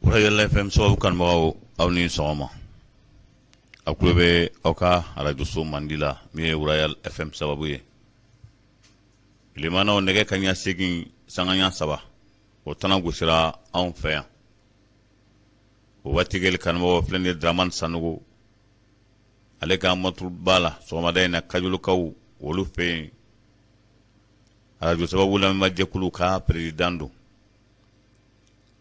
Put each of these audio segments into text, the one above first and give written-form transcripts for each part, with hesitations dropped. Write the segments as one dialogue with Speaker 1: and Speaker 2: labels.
Speaker 1: Royal FM sababu kanubagaw, aw ni sɔgɔma. Aw tulo bɛ aw ka arajoso mandi la min ye Royal FM sababu ye. Limanaw, nɛgɛ kaɲa 8 sanga ɲa 3, o tana gosira anw fɛ yan. O waati kelen, kanubagaw, filɛ nin ye Dramane Sanogo ale ka mɔtuba la sɔgɔmada in na Kajolokaw olu fɛ yen. Arajo sababu lamɛnbajɛkulu ka président don.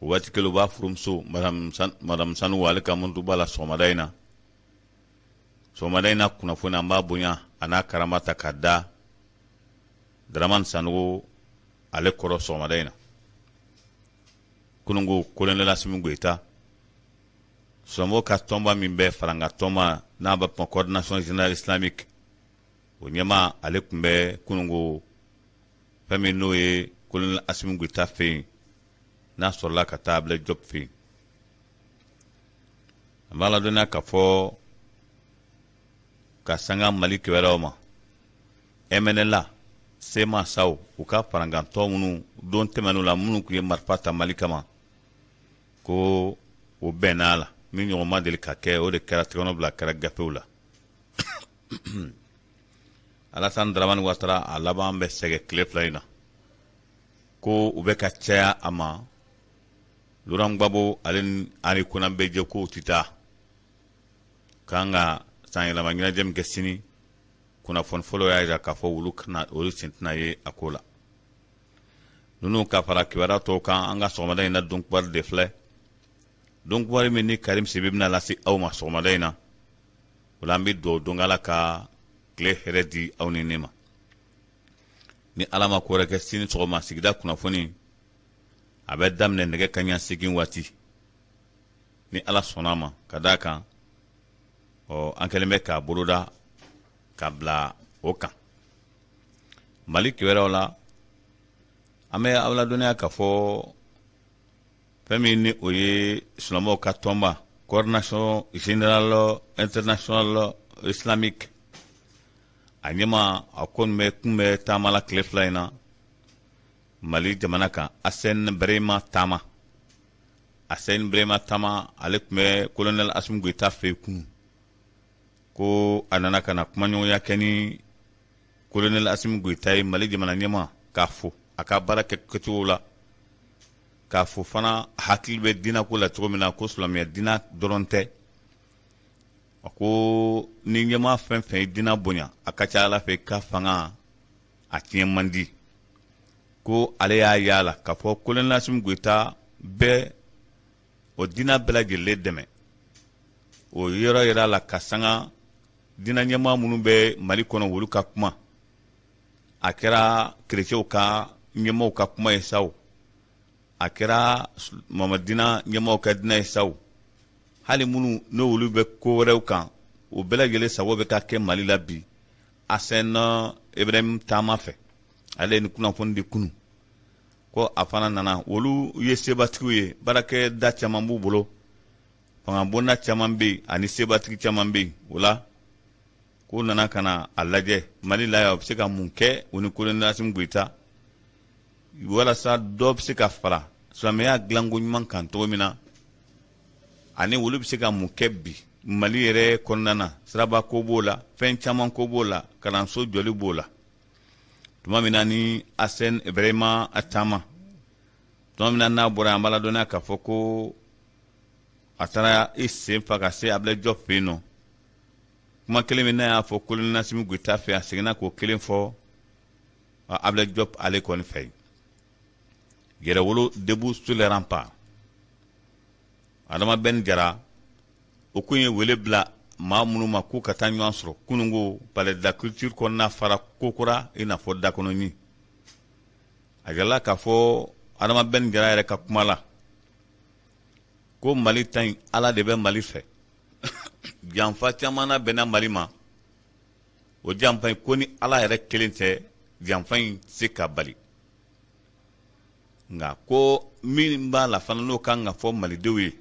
Speaker 1: O waati kelen, u b'a furumuso madame Sanogo ale ka mɔtuba la sɔgɔmada in na. Sɔgɔmada in na kunnafoni, an b'a bonya a n'a karama ta ka da Dramane Sanogo ale kɔrɔ sɔgɔmada in na. Kununko, colonel Asimi Goyita, silamɛw ka tɔnba min bɛ faranka tɔnba n'a b'a fɔ Coordination générale islamique, o ɲɛmaa, ale tun bɛ kununko fɛn min n'o ye colonel Asimi Goyita fɛ yen, n'a sɔrɔla ka taa Ablaye Diop fɛ yen. An b'a ladɔnniya k'a fɔ ka sanga Mali kibaruyaw ma, MNLA, CMA saw, u ka farankantɔ minnu don tɛmɛn'u la, minnu tun ye marifa ta Mali kama, ko o bɛnna la min ɲɔgɔn ma deli ka kɛ, o de kɛra tɛgɛnɔ bila kɛra gafew la. Alassane Dramane Ouattara a laban bɛ sɛgɛ tile 2 in na, ko u bɛ ka caya a ma. Laurent Gbagbo ale ni Henri Konan Bédié kow tɛ taa k'an ka san yɛlɛma ɲɛnajɛ min kɛ sini. Kunnafoni fɔlɔ y'a jira k'a fɔ olu kana, olu sen tɛna ye a ko la. Ninnu ka fara kibaruya tɔw kan, an ka sɔgɔmada in na don kibaru de filɛ, don kibaru min ni Karim Sibi bɛna lase aw ma sɔgɔmada in na. O la, an bɛ dugawu don Ala ka tile hɛrɛ di aw ni ne ma. Ni Ala ma ko wɛrɛ kɛ, sini sɔgɔma sigida kunnafoni a bɛ daminɛ nɛgɛ kaɲa 8 waati, ni Ala sɔnna a ma, ka d'a kan ɔ an kɛlen bɛ k'a boloda ka bila o kan. Mali kibaruyaw la, an bɛ aw ladɔnniya k'a fɔ fɛn min ni o ye silamɛw ka tɔnba Coordination générale internationale islamique, a ɲɛma a kɔni bɛ kun bɛ taama la tile 2 in na Mali jamana kan. Asɛn Berema Tama, Asɛn Berema Tama, ale tun bɛ colonel Asimi Goyita fɛ yen kunun, ko a nana ka na kumaɲɔgɔnya kɛ ni colonel Asimi Goyita ye, Mali jamana ɲɛma, k'a fo a ka baara kɛ kɛcogo la, k'a fo fana hakili bɛ diinɛko la cogo min na, ko silamɛya diinɛ dɔrɔn tɛ. A ko ni ɲɛmaa fɛn fɛn ye diinɛ bonya, a ka ca Ala fɛ i ka fanga a tiɲɛ man di. Ko ale y'a y'a la k'a fɔ colonel Asimi Goyita bɛ o diinɛ bɛɛ lajɛlen dɛmɛ. O yɔrɔ yira la ka sanga diinɛ ɲɛmaa minnu bɛ Mali kɔnɔ, olu ka kuma, a kɛra kerecɛnw ka ɲɛmaaw ka kuma ye sa o, a kɛra mamadina ɲɛmaaw ka diinɛ ye sa o, hali minnu n'olu bɛ ko wɛrɛw kan, o bɛɛ lajɛlen sago bɛ ka kɛ Mali la bi Asɛn Ibrahim Taama fɛ. Ale ye ni kunnafoni di kunun ko a fana nana. Olu ye sebatigiw ye, baarakɛda caman b'u bolo, fangabonda caman bɛ yen ani sebatigi caman bɛ yen. O la, k'u nana ka na a lajɛ Mali la yan, u bɛ se ka mun kɛ u ni colonel Asimi Goyita walasa dɔ bɛ se ka fara silamɛya dilanko ɲuman kan cogo min na, ani olu bɛ se ka mun kɛ bi Mali yɛrɛ kɔnɔna na. Siraba ko b'o la, fɛn caman ko b'o la, kalanso jɔli b'o la. Tuma min na ni Asɛn Ibrahima Taama, tuma min na n'a bɔra, an b'a ladɔnniya k'a fɔ ko a taara i sen fa ka se Ablaye Diop fɛ yen nɔ. Kuma kelen min n'a y'a fɔ colonel Asimi Goyita fɛ, a seginna k'o kelen fɔ Ablaye Diop ale kɔni fɛ yen. Yɛrɛwolo debout sur les remparts, Adama Ben Jara, o kun ye wele bila maa minnu ma k'u ka taa ɲɔgɔn sɔrɔ kununko Palais de la Culture kɔnɔna fara kokura i n'a fɔ dakɔnɔni. A yirala k'a fɔ Adama Ben Jara yɛrɛ ka kuma la ko Mali ta in, Ala de bɛ Mali fɛ. Janfa caman na bɛnna Mali ma, o janfa in ko ni Ala yɛrɛ kelen tɛ, janfa in tɛ se ka bali. Nka ko min b'a la fana, n'o kan ka fɔ malidenw ye,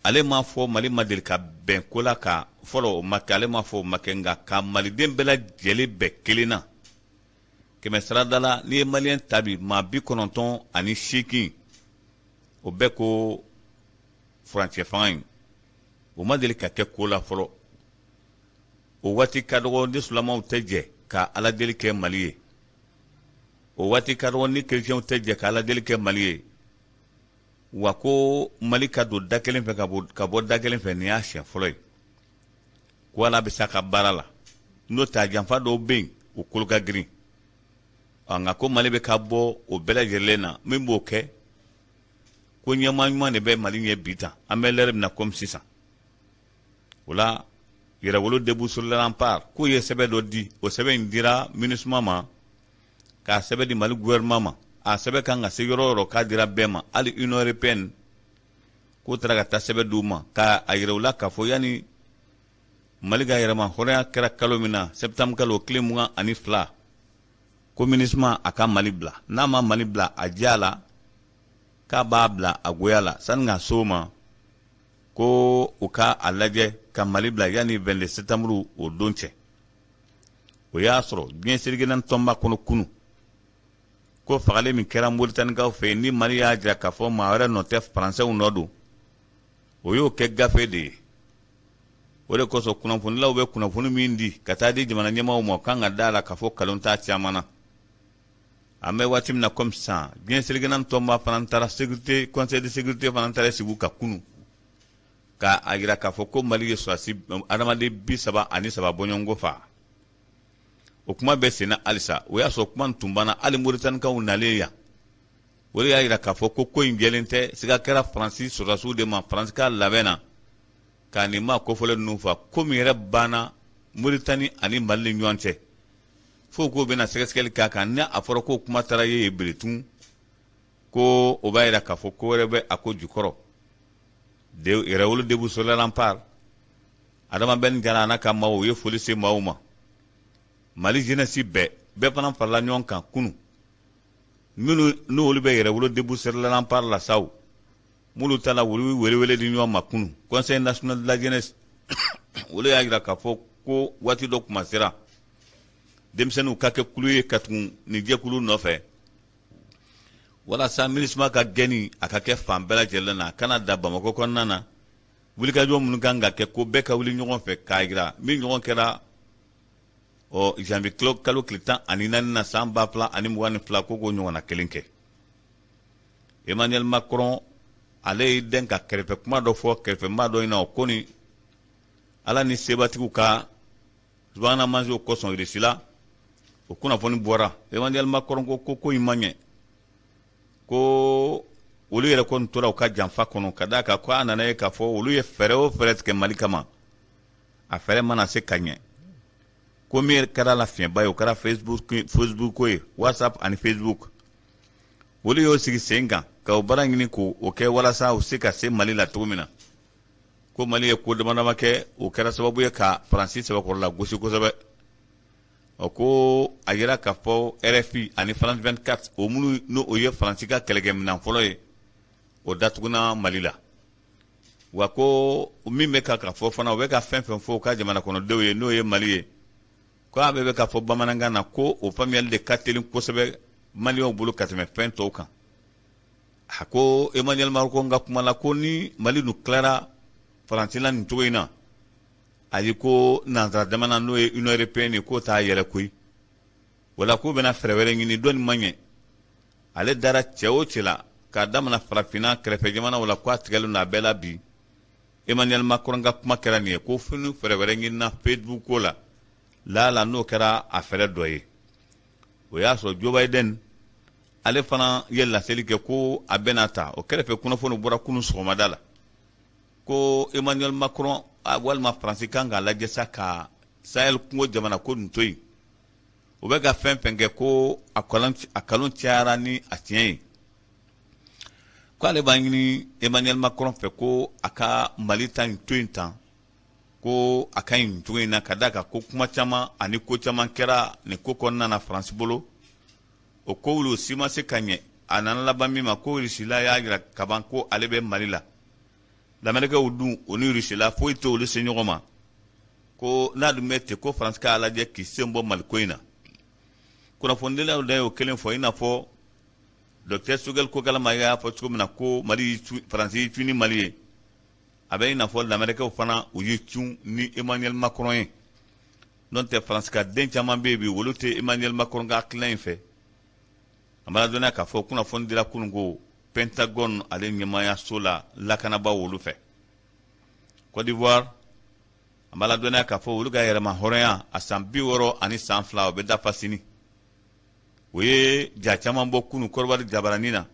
Speaker 1: ale m'a fɔ Mali ma deli ka bɛn ko la ka fɔlɔ, o ma kɛ, ale m'a fɔ o ma kɛ, nka ka maliden bɛɛ lajɛlen bɛn kelen na. Kɛmɛ sarada la, n'i ye maliyɛn ta bi, maa 98, o bɛɛ ko furancɛ fanga in o ma deli ka kɛ ko la fɔlɔ. O waati ka dɔgɔ ni silamɛw tɛ jɛ ka ala deli kɛ Mali ye, o waati ka dɔgɔ ni kerecɛnw tɛ jɛ ka ala deli kɛ Mali ye. Wa ko Mali ka don da kelen fɛ ka bɔ da kelen fɛ, nin y'a siɲɛ fɔlɔ ye. Ko ala bɛ s'a ka baara la, n'o tɛ a janfa dɔw bɛ yen, o kolo ka girin. Nka ko Mali bɛ ka bɔ o bɛɛ lajɛlen na, min b'o kɛ ko ɲɛmaa ɲuman de bɛ Mali ɲɛ bi tan, an bɛ lɛrɛ min na komi sisan. O la, Yɛrɛwolo Debout sur les Remparts k'o ye sɛbɛn dɔ di. O sɛbɛn in dira MINUSMA ma, k'a sɛbɛn di Mali gouvernement ma. A sɛbɛn kan ka se yɔrɔ o yɔrɔ, k'a dira bɛɛ ma, hali Union européenne k'o taara ka taa sɛbɛn d'u ma, k'a yira u la k'a fɔ yanni Mali ka yɛrɛma hɔrɔnya kɛra kalo min na, septembre kalo tile 22, ko MINUSMA a ka Mali bila. N'a ma Mali bila a diya la, k'a b'a bila a goya la. Sani ka s'o ma, ko u ka a lajɛ ka Mali bila yanni 22 septembre o don cɛ. O y'a sɔrɔ diɲɛ seleke naani tɔnba kɔnɔ kunu, ko fagali min kɛra Moritanikaw fɛ yen, ni Mali y'a jira k'a fɔ maa wɛrɛ nɔ tɛ, Faransɛw nɔ don, o y'o kɛ gafe de ye. O de kosɔn kunnafonilaw bɛ kunnafoni min di ka taa di jamana ɲɛmaaw ma, o kan ka da la k'a fɔ nkalon t'a caman na. An bɛ waati min na komi sisan, diɲɛ seleke naani tɔnba fana taara sécurité, conseil de sécurité fana taara sigi ka kunu k'a jira k'a fɔ ko Mali ye sɔrɔdasi adamaden 33 bɔɲɔgɔnko fa. O kuma bɛ senna halisa. O y'a sɔrɔ kuma tun banna, hali Moritanikaw nalen yan, o de y'a jira k'a fɔ ko ko in jɛlen tɛ. Siga kɛra Faransi sɔrɔdasiw de ma, Faransi ka labɛn na k'a nin maa kofɔlen ninnu fa. Ko min yɛrɛ banna Moritani ani Mali ni ɲɔgɔn cɛ, fo k'o bɛna sɛgɛsɛgɛli k'a kan. Ni a fɔra ko kuma taara ye beretun, ko o b'a jira k'a fɔ ko wɛrɛ bɛ a ko jukɔrɔ. Yɛrɛwolo Debout sur les Remparts, Adama Ben Jara n'a ka maaw, u ye foli se maaw ma. Mali jeunesse bɛɛ fana farala ɲɔgɔn kan kunu, minnu n'olu bɛ Yɛrɛwolo Debout sur les Remparts la saw, minnu ta la, olu welewele di ɲɔgɔn ma kunu. Conseil national de la jeunesse, olu y'a jira k'a fɔ ko waati dɔ kuma sera denmisɛnninw ka kɛ kulu ye ka tugu nin jɛkulu nɔfɛ, walasa MINUSMA ka gɛnni a ka kɛ fan bɛɛ lajɛlen na, a kana da Bamakɔ kɔnɔna na. Wulikajɔ minnu kan ka kɛ, ko bɛɛ ka wuli ɲɔgɔn fɛ k'a jira min ɲɔgɔn kɛra ɔ janvier kalo tile 14 na san 2022, ko k'o ɲɔgɔnna kelen kɛ. Emmanuel Macron, ale ye den ka kɛrɛfɛ kuma dɔ fɔ kɛrɛfɛmaa dɔ in na, o ko ni ala ni sebatigiw ka subahana mansiw kosɔn Irisila, o kunnafoni bɔra. Emmanuel Macron ko ko ko in ma ɲɛ, ko olu yɛrɛ kɔni tora u ka janfa kɔnɔ, ka d'a kan ko a nana ye k'a fɔ olu ye fɛɛrɛ o fɛɛrɛ tigɛ Mali kama, a fɛɛrɛ mana se ka ɲɛ. Ko min kɛra la fiɲɛba ye, o kɛra Facebook ko ye, WhatsApp ani Facebook. Olu y'o sigi sen kan ka o baara ɲini k'o kɛ walasa u se ka se Mali la cogo min na. Ko Mali ye ko dama dama kɛ, o kɛra sababu ye ka Faransi sɛbɛkɔrɔla gosi kosɛbɛ. Ɔ ko a yira k'a fɔ RFI ani France 24, o minnu n'o o ye Faransi ka kɛlɛkɛminɛn fɔlɔ ye, o datuguna Mali la. Wa ko min bɛ ka ka fɔ fana, o bɛ ka fɛn fɛn fɔ u ka jamana kɔnɔdenw ye, n'o ye Mali ye, ko a bɛɛ bɛ ka fɔ bamanankan na, ko o faamuyali de ka teli kosɛbɛ maliyɛnw bolo ka tɛmɛ fɛn tɔw kan. A ko Emmanuel Macron ka kuma la, ko ni Mali dun tilara Faransi la nin cogo in na, ayi, ko nansara jamana n'o ye Union européenne ye, k'o t'a yɛrɛ koyi. Wala k'u bɛna fɛɛrɛ wɛrɛ ɲini dɔɔni ma ɲɛ. Ale dara cɛ o cɛ la k'a damina farafinna kɛrɛfɛ jamanaw la, k'a tigɛlen don a bɛɛ la bi. Emmanuel Macron ka kuma kɛra nin ye, ko fo ni fɛɛrɛ wɛrɛ ɲinina Facebook ko la, laala n'o kɛra a fɛɛrɛ dɔ ye. O y'a sɔrɔ Joe Biden, ale fana ye laseli kɛ ko a bɛna ta o kɛrɛfɛ. Kunnafoni bɔra kunun sɔgɔmada la ko Emmanuel Macron walima Faransi kan k'a lajɛ sa ka Sahel kungo jamana ko nin to yen. O bɛ ka fɛn fɛn kɛ, ko a kalon cayara ni a tiɲɛ ye. Ko ale b'a ɲini Emmanuel Macron fɛ ko a ka Mali ta nin to yen tan, ko a ka ɲi nin cogo in na, ka d'a kan ko kuma caman ani ko caman kɛra nin ko kɔnɔna na Faransi bolo, o ko olu si ma se ka ɲɛ. A nana laban min ma, ko Rusila y'a jira kaban ko ale bɛ Mali la. Lamɛrikɛw dun, o ni Rusila foyi tɛ olu se ɲɔgɔn ma. Ko n'a dun bɛ ten, ko Faransi k'a lajɛ k'i sen bɔ Mali ko in na. Kunnafonidilaw da y'o kelen fɔ, i n'a fɔ docteur Choguel Kokalla Maïga y'a fɔ cogo min na ko Mali Faransi y'i cun ni Mali ye, a bɛ i n'a fɔ lamɛrikɛw fana u y'i cun ni Emmanuel Macron ye. N'o tɛ, Faransi ka den caman bɛ yen bi, olu tɛ Emmanuel Macron ka hakilina in fɛ. An b'a ladɔnniya k'a fɔ kunnafoni dira kunun ko Pentagone ale ɲɛmaayaso la lakanabaaw olu fɛ. Côte d'Ivoire, an b'a ladɔnniya k'a fɔ olu ka yɛrɛma hɔrɔnya a san 62, o bɛ dafa sini. O ye ja caman bɔ kunu Kɔrɔwari jabaranin na.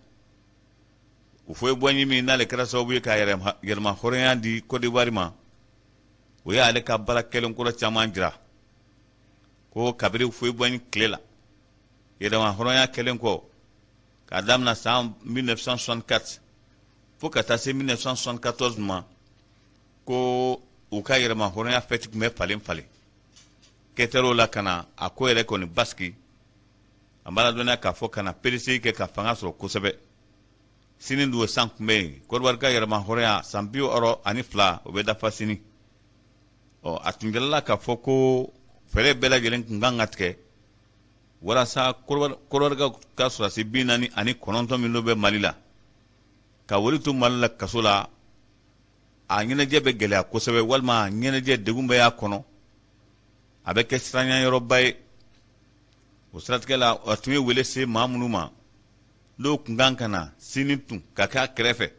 Speaker 1: Houphouët-Boigny min n'ale kɛra sababu ye ka yɛrɛma hɔrɔnya di Côte d'Ivoire ma, o ye ale ka baara kɛlen kɔrɔ caman jira ko kabiri Houphouët-Boigny tile la, yɛrɛma hɔrɔnya kɛlen kɔ, k'a damina san 1964 fo ka taa se 1974 ma, ko u ka yɛrɛma hɔrɔnya fɛti tun bɛ falen falen kɛtɛrɛw la ka na a ko yɛrɛ kɔni basigi. An b'a ladɔnniya k'a fɔ ka na peresegi kɛ ka fanga sɔrɔ kosɛbɛ. Sini dun o san tun bɛ yen, Kɔdiwari ka yɛrɛma hɔrɔnya san 62, o bɛ dafa sini. Ɔ, a tun jirala k'a fɔ ko fɛɛrɛ bɛɛ lajɛlen tun kan ka tigɛ walasa Kɔdiwari ka sɔrɔdasi 49 minnu bɛ Mali la, ka wari to Mali la kaso la, a ɲɛnajɛ bɛ gɛlɛya kosɛbɛ, walima a ɲɛnajɛ degun bɛ y'a kɔnɔ, a bɛ kɛ siranyayɔrɔba ye. O siratigɛ la, a tun ye wele se maa minnu ma, n'o tun kan ka na sini tun ka kɛ a kɛrɛfɛ.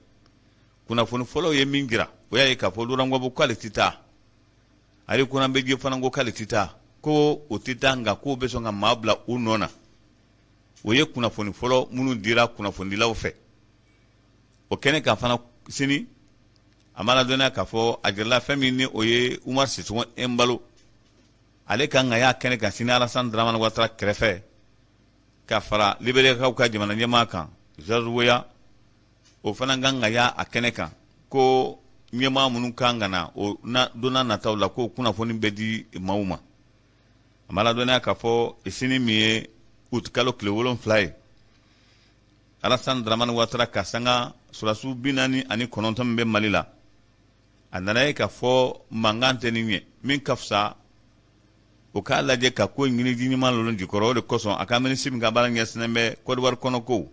Speaker 1: Kunnafoni fɔlɔw ye min jira, o y'a ye k'a fɔ Laurent Gbagbo k'ale tɛ taa, Henri Konan Bédié fana ko k'ale tɛ taa, ko o tɛ taa, nka k'o bɛ sɔn ka maa bila u nɔ na. O ye kunnafoni fɔlɔ minnu dira kunnafonidilaw fɛ o kɛnɛ kan fana sini. A ma ladɔnniya k'a fɔ a jirala fɛn min ni o ye Umar Sissoco Embaló, ale kan ka y'a kɛnɛ kan sini Alassane Dramane Ouattara kɛrɛfɛ, ka fara Liberiyakaw ka jamana ɲɛmaa kan George Weah, o fana kan ka y'a kɛnɛ kan. Ko ɲɛmaa minnu kan ka na o na donna nataw la, ko kunnafoni bɛ di maaw ma. A ma ladɔnniya k'a fɔ sini min ye utikalo tile 7 ye, Alassane Dramane Ouattara ka sanga sɔrɔdasiw 49 min bɛ Mali la, a nana ye k'a fɔ mankan tɛ nin ɲɛ, min ka fisa o k'a lajɛ ka ko ɲini ji ɲuman lolo jukɔrɔ. O de kosɔn a ka minisiri min ka baara ɲɛsinnen bɛ Côte d'Ivoire kɔnɔkow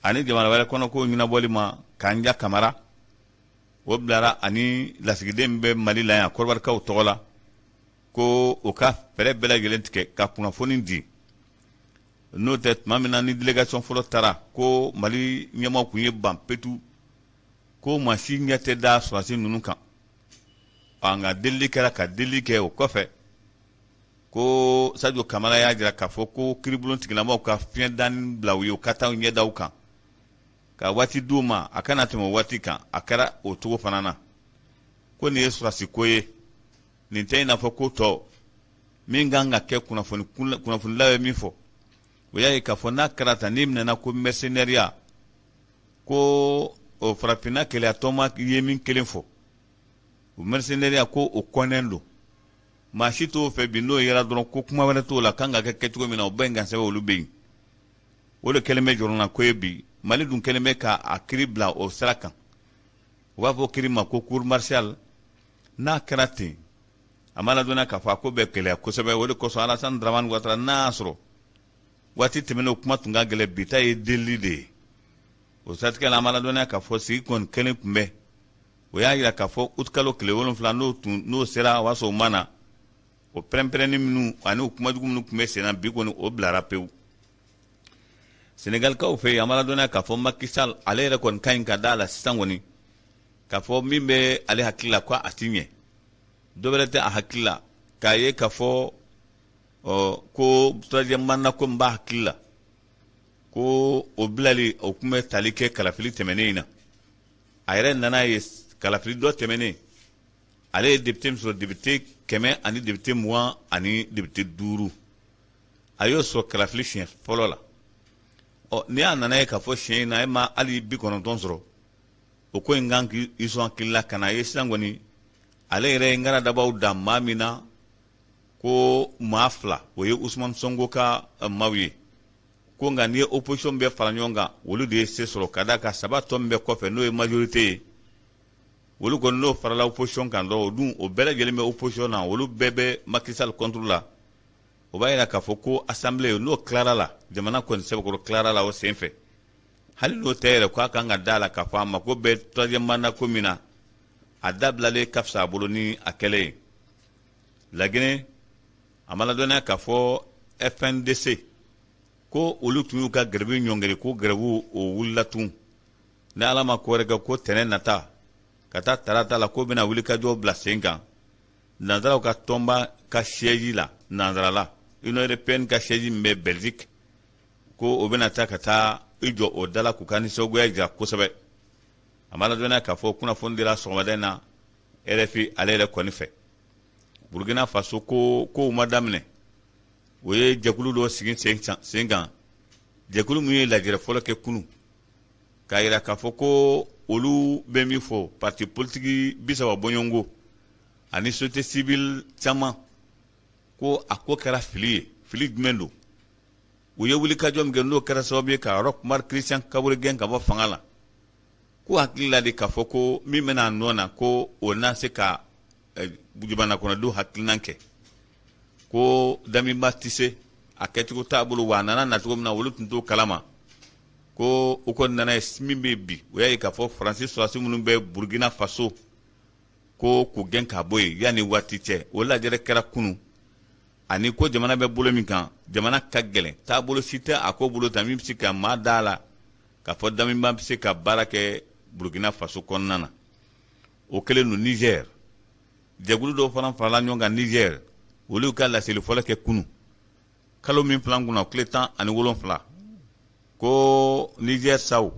Speaker 1: ani jamana wɛrɛ kɔnɔkow ɲɛnabɔli ma, Kanja Kamara, o bilara ani lasigiden min bɛ Mali la yan Côte d'Ivoirekaw tɔgɔ la, ko o ka fɛɛrɛ bɛɛ lajɛlen tigɛ ka kunnafoni di. N'o tɛ, tuma min na ni délégation fɔlɔ taara, ko Mali ɲɛmaaw tun ye ban petu ko maa si ɲɛ tɛ da sɔrɔdasi ninnu kan. Nka delili kɛra ka delili kɛ, o kɔfɛ ko Sadio Kamara y'a jira k'a fɔ ko kiiribulon tigilamɔgɔw ka fiɲɛ danni bila u ye, u ka taa u ɲɛ da u kan ka waati d'u ma, a kana tɛmɛ o waati kan. A kɛra o cogo fana na. Ko nin ye sɔrɔdasi ko ye, nin tɛ i n'a fɔ ko tɔ min kan ka kɛ. Kunnafonilaw ye min fɔ, o y'a ye k'a fɔ n'a kɛra tan, n'i minɛna ko mercenaire, ko o farafinna keleya tɔnba ye min kelen fɔ, o mercenaire ko o kɔnnen don, maa si t'o fɛ bi. N'o yera dɔrɔn ko kuma wɛrɛ t'o la, kan ka kɛ kɛcogo min na, o bɛnkan sɛbɛn olu bɛ yen. O de kɛlen bɛ jɔrɔna ko ye bi. Mali dun kɛlen bɛ ka a kiri bila o sira kan, u b'a fɔ kiri ma ko cour martiale. N'a kɛra ten, a ma ladɔnniya k'a fɔ a ko bɛ gɛlɛya kosɛbɛ. O de kosɔn Alassane Dramane Ouattara, n'a y'a sɔrɔ waati tɛmɛnen kuma tun ka gɛlɛn, bi ta ye delili de ye. O siratigɛ la, an b'a ladɔnniya k'a fɔ sigi kɔni kelen tun bɛ, o y'a jira k'a fɔ utikalo tile 7, n'o tun n'o sera, o y'a sɔrɔ o ma na. O pɛrɛn-pɛrɛnni minnu ani o kumajugu minnu tun bɛ sen na, bi kɔni o bilara pewu. Senegalikaw fɛ yen, an b'a ladɔnniya k'a fɔ Macky Sall ale yɛrɛ kɔni ka ɲi ka da a la sisan kɔni k'a fɔ min bɛ ale hakili la ko a ti ɲɛ, dɔ wɛrɛ tɛ a hakili la, k'a ye k'a fɔ ɔ ko troisième mandat ko min b'a hakili la, ko o bilali o tun bɛ tali kɛ kalafili tɛmɛnen in na. A yɛrɛ nana ye kalafili dɔ tɛmɛnen, ale ye député min sɔrɔ, député 100 ani député 20 ani député 5, a y'o sɔrɔ kalafili siɲɛ fɔlɔ la. Ɔ, n'i y'a nana ye k'a fɔ siɲɛ in na e ma hali 90 sɔrɔ, o ko in kan k'i sɔn hakili la ka na ye sisan kɔni ale yɛrɛ ye ŋaradabaw da maa min na, ko maa fila, o ye Ousmane Sonko ka maaw ye, ko nka n'i ye opposition bɛɛ fara ɲɔgɔn kan, olu de ye se sɔrɔ, ka d'a kan saba tɔ min bɛ kɔfɛ, n'o ye majorité ye, olu kɔni n'o farala opposition kan dɔrɔn, o dun o bɛɛ lajɛlen bɛ opposition na, olu bɛɛ bɛ Macky Sall contre la. O b'a yira k'a fɔ ko assemblée n'o tilara la, jamana kɔni sɛbɛkɔrɔ tilara la o sen fɛ. Hali n'o tɛ yɛrɛ, k'a kan ka da la k'a fɔ a mako bɛ troisième mandat ko min na, a dabilalen ka fisa a bolo ni a kɛlen ye. Laginɛ, a ma ladɔnniya k'a fɔ FNDC ko olu tun y'u ka gɛrɛbu ɲɔngiri, ko gɛrɛbu o wulila tun. Ni Ala ma ko wɛrɛ kɛ, ko tɛnɛ nata ka taa tarata la, ko bɛna wulikajɔ bila sen kan nanzaraw ka tɔnba ka siège la, nanzarala Union européenne ka siège min bɛ Belgique, ko o bɛna taa ka taa i jɔ o da la k'u ka nisɔngoya jira kosɛbɛ. A ma ladɔnniya k'a fɔ kunnafoni dira sɔgɔmada in na RFI ale yɛrɛ kɔni fɛ. Burkina Faso, ko kow ma daminɛ, o ye jɛkulu dɔ sigi sen kan, jɛkulu min ye lajɛrɛ fɔlɔ kɛ kunu, k'a yira k'a fɔ ko olu bɛ min fɔ, parti politiki 30 bɔɲɔgɔnko ani société civile caman, ko a ko kɛra fili ye. Fili jumɛn don? U ye wulikajɔ min kɛ, n'o kɛra sababu ye ka Roch Marc Christian Kaboré gɛn ka bɔ fanga la, ko hakili la de k'a fɔ ko min bɛna a nɔ na, ko o na se ka jamana kɔnɔdenw hakilinan kɛ, ko Damiba tɛ se a kɛcogo t'a bolo, wa a nana nacogo min na, olu tun t'o kalama. Ko u kɔni nana ye min bɛ bi, o y'a ye k'a fɔ Faransi sɔrɔdasi minnu bɛ Burukina Faso, ko k'u gɛn ka bɔ yen yanni waati cɛ. O lajɛrɛ kɛra kunu. Ani ko jamana bɛ bolo min kan, jamana ka gɛlɛn, taabolo si tɛ a ko bolo ta min bɛ se ka maa da la k'a fɔ Damiba bɛ se ka baara kɛ Burukina Faso kɔnɔna na. O kɛlen don. Niger, jɛkulu dɔw fana farala ɲɔgɔn kan Niger, olu ka laseli fɔlɔ kɛ kunu, kalo min filan kunna, tile 17, ko Niger saw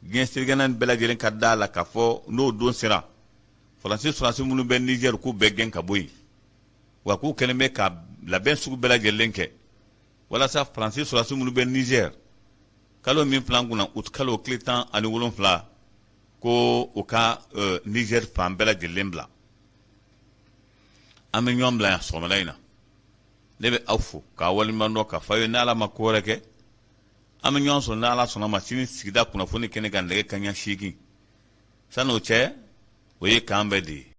Speaker 1: diɲɛ seleke bɛɛ lajɛlen ka da la k'a fɔ n'o don sera, Faransi sɔrɔdasi minnu bɛ Niger, k'u bɛɛ gɛn ka bɔ yen, wa k'u kɛlen bɛ ka labɛn sugu bɛɛ lajɛlen kɛ walasa Faransi sɔrɔdasi minnu bɛ Niger, kalo min filan kunna, u kalo tile 17, ko u ka Niger fan bɛɛ lajɛlen bila. An bɛ ɲɔgɔn bila yan sɔgɔmada in na. Ne bɛ aw fo k'a waleɲuman dɔn, k'a fɔ aw ye, ni Ala ma ko wɛrɛ kɛ, an bɛ ɲɔgɔn sɔrɔ, ni Ala sɔnna ma, sini sigida kunnafoni kɛnɛ kan nɛgɛ kanɲɛ 8. San'o cɛ, o ye k'an bɛɛ de ye.